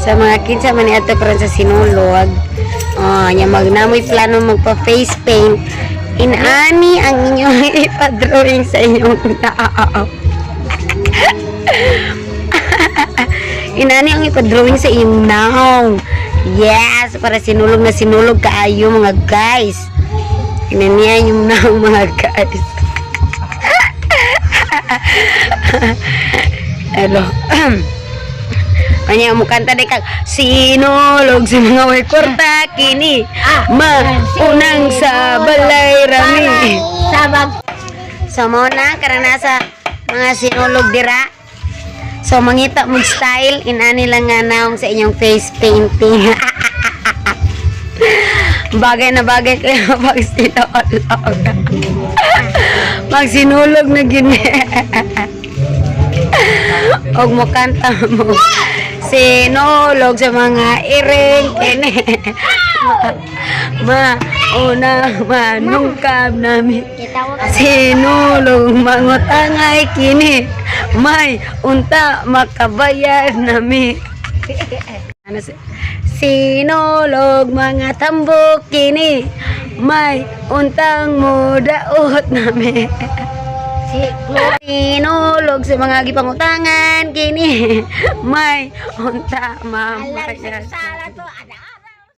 Sa mga kinsa man ato karon sa Sinulog. Oh, nya mag namoy plano magpa face paint. Inani ang inyong ipa-drawing sa inyong tao. Inani ang ipa-drawing sa inyong naong. Yes, para sinulog na sinulog kaayo, mga guys. Inani yung naong, mga guys. Hello. Kanya mo kanta di kag sinulog sa mga way kwarta kini maunang sa balay rami. Sabag. So mo na karang nasa mga sinulog dira. So mangita mo style inani lang nga naong sa inyong face painting. Bagay na bagay kayo pag sinulog. Pag sinulog na gini. Og mo kanta mo. Sinulog sa mga iring kini. Ma, una manungkab namin. Sinulog mangutangay kini. May unta makabayad nami. Ano sinulog mga tambok kini. May untang mudaot nami. Si Chloe. Sinulog sa mga gipangutangan kini. May unta Alam mabayad. sa